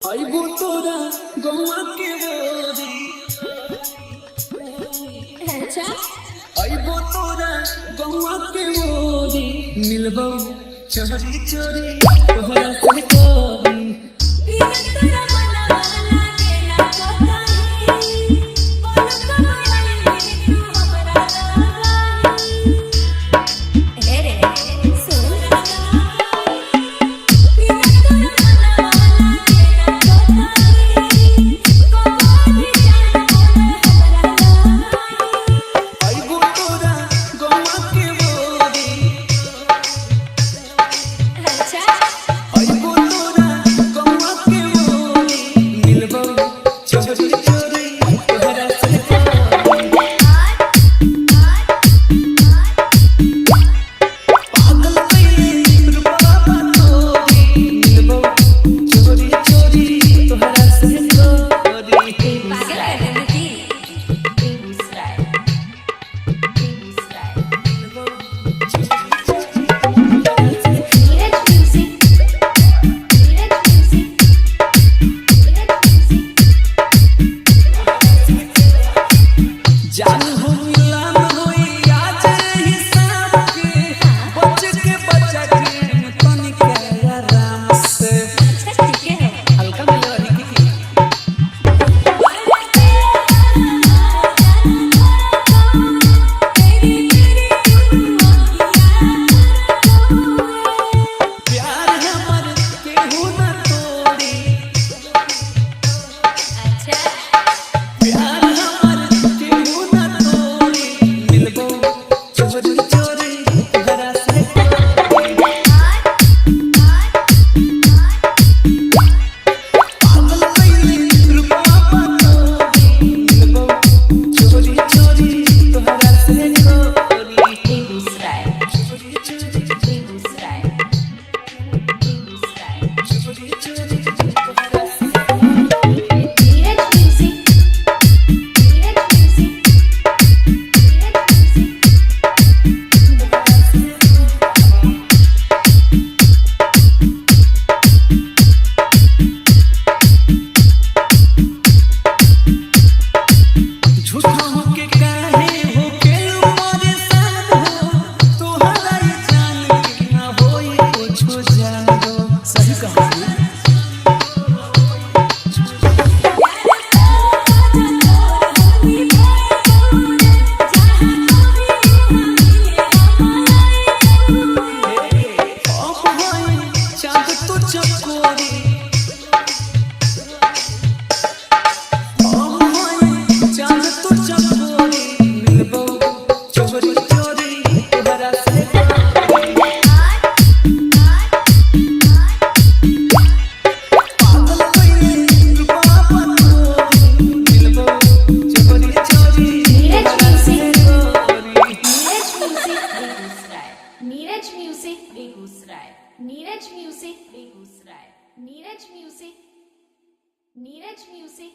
आइबो तोरा गौआ के बोरी। अच्छा। आइबो तोरा गौआ के बोरी, मिलबो चोरी चोरी तोहरा से कोरी। बिना तोरा मनवा लागे ना कोताही, बोल कब आईबी तू हमरा लगाही। ए रे सुन, बिना तोरा मनवा लागे ना कोताही, कब आईबी जान बोल हमरा लगाही। आइबो तोरा गौआ के बोरी। अच्छा। आइबो तोरा गौआ के बोरी, मिलबो चोरी चोरी तोहरा से कोरी। पागल कइले रूपवा तोरी, मिलबो चोरी चोरी तोहरा से कोरी। पागल कर देबे की? Neeraj music, Neeraj music, Neeraj music. जान हो मिलान होई आज हिसाब के, बच के बचा के तनिक आराम से। अच्छा ठीक है। हल्का मिलवा निकी की। प्यार हमर केहू न तोड़ी, प्यार हमर केहू न तोड़ी, मिलबो चोरी चोरी तोहरा से कोरी। पागल कइले रूपवा तोरी, मिलबो चोरी चोरी तोहरा से कोरी। चोरी चोरी चोरी चोरी तोहरा से। Neeraj music, Neeraj music, Neeraj music. झूठा होके काहे हो केलू परेशान हो, तोहरा ही जान के ना होई कुछो जान दो। सही कहा। अब होई चांद तू चकोरी, अब होई चांद तू चकोरी, मिलबो चोरी चोरी तोहरा से कोरी। पागल कइले रूपवा तोरी, मिलबो चोरी चोरी नीरज तोहरा से म्यूजिक। कोरी। Neeraj music, Neeraj music, Neeraj music, Neeraj music, Neeraj music.